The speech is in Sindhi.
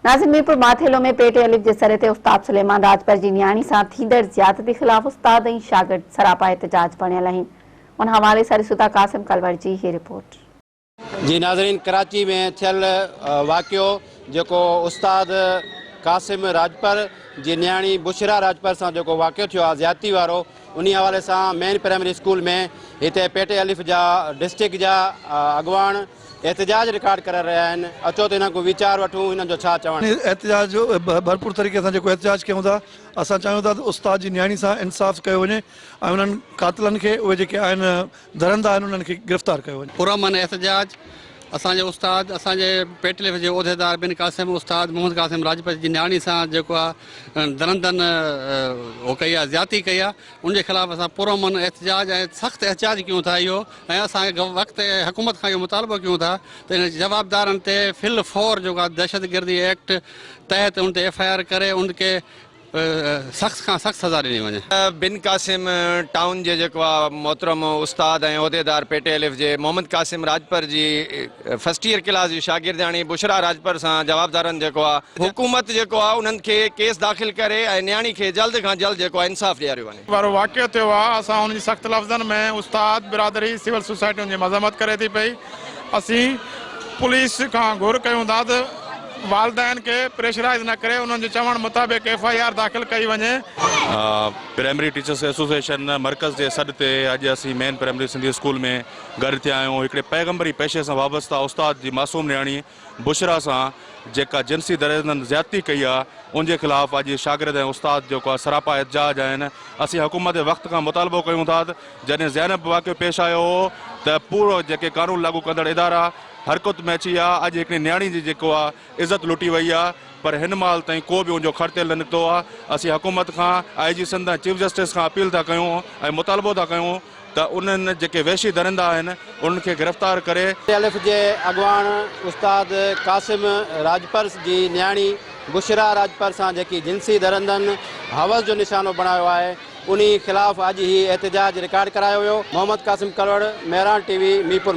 ناظرين ميرپور ماٿيلو ۾ پيٽ الف جي سري تي استاد سليمان راڄپر جي نياڻي سان ٿيندڙ زيادتي خلاف استاد ۽ شاگرد سراپا احتجاج بڻيل آهن ان حوالي سان ڏسون ٿا قاسم ڪلوڙ جي هي رپورٽ. جي ناظرين ڪراچي ۾ ٿيل واقعو جيڪو استاد قاسم راڄپر جي نياڻي بشريٰ راڄپر سان جيڪو واقعو ٿيو آهي زيادتي وارو انهي حوالي سان مين پرائمري اسڪول ۾ هتي پيٽ الف جا ڊسٽرڪٽ جا اڳواڻ احتجاج رڪارڊ ڪري رهيا آهن، اچو ته هنن کان ويچار وٺون هنن جو ڇا چوڻ. احتجاج جو ڀرپور طريقي سان جيڪو احتجاج ڪيون ٿا اسان چاهيون ٿا ته استاد جي نياڻي سان انصاف ڪيو وڃي ۽ انهن قاتلن کي اهي جيڪي آهن درندا آهن انهن کي گرفتار ڪيو وڃي. پرامن احتجاج اسان جي استاد اسان جي پيٽليف جي عهديدار بن قاسم استاد محمد قاسم راڄپر جي نياڻي سان جيڪو آهي درندن هو ڪئي آهي زيادتي ڪئي آهي ان جي خلاف اسان پرامن احتجاج ۽ سخت احتجاج ڪيون ٿا اهو ۽ اسان وقت حڪومت کان اهو مطالبو ڪيون ٿا ته ان جوابدارن تي في الفور جيڪو آهي دهشتگردي ايڪٽ تحت ان تي ايف I R ڪري ان کي سخت کان سخت سزا ڏني وڃي. بن قاسم ٽائون جي جيڪو آ محترم استاد ۽ عهديدار پي ٽي الف جي محمد قاسم راڄپر جي فرسٽ ايئر ڪلاس جي شاگردياڻي بشريٰ راڄپر سان جوابدارن جيڪو آ حڪومت جيڪو آ انهن کي ڪيس داخل ڪري ۽ نياڻي کي جلد کان جلد جيڪو آ انصاف ڏياريو وڃي. وارو واقعو ٿيو آهي اسان ان جي سخت لفظن ۾ استاد برادري سول سوسائٽي ان جي مذمت ڪري ٿي پئي اسين پوليس کان گهر ڪيون ٿا ته والدين کي پريشرائز نه ڪري انهن جي چوڻ مطابق ايف I R داخل ڪئي وڃي. پرائمري ٽيچرس ايسوسيئيشن مرڪز جي سڏ تي اڄ اسين مين پرائمري سنڌي اسڪول ۾ گڏ ٿيا آهيون هڪڙي پيغمبري پيشي سان وابسته استاد جي معصوم نياڻي بشريٰ سان جيڪا جنسي درندن زيادتي ڪئي آ ان جي خلاف اڄ شاگرد ۽ استاد جيڪو آ سراپا احتجاج آهن اسين حڪومت وقت کان مطالبو ڪيون ٿا ته جڏهن زينب واقعو پيش آيو هو ته پورو جيڪي قانون لاڳو ڪندڙ ادارا حرڪت ۾ اچي ويا اڄ هڪڙي نياڻي جي جيڪو آ عزت لٽي وئي آ پر هن مهل تائين ڪو به ان جو کڙ تيل نه نڪتو آ اسين حڪومت کان آء جي سنڌ ۽ چيف جسٽس کان اپيل ٿا ڪيون ۽ مطالبو ٿا ڪيون ته انهن جيڪي وحشي درندا آهن انهن کي گرفتار ڪري. الف جي اڳواڻ استاد قاسم راڄپر جي نياڻي بشريٰ راڄپر سان جيڪي جنسي درندن حوس جو نشانو بڻايو آهي انهي خلاف اڄ هي احتجاج رڪارڊ ڪرايو ويو. Muhammad Qasim Kalhoro, Mehran T V, Mirpur.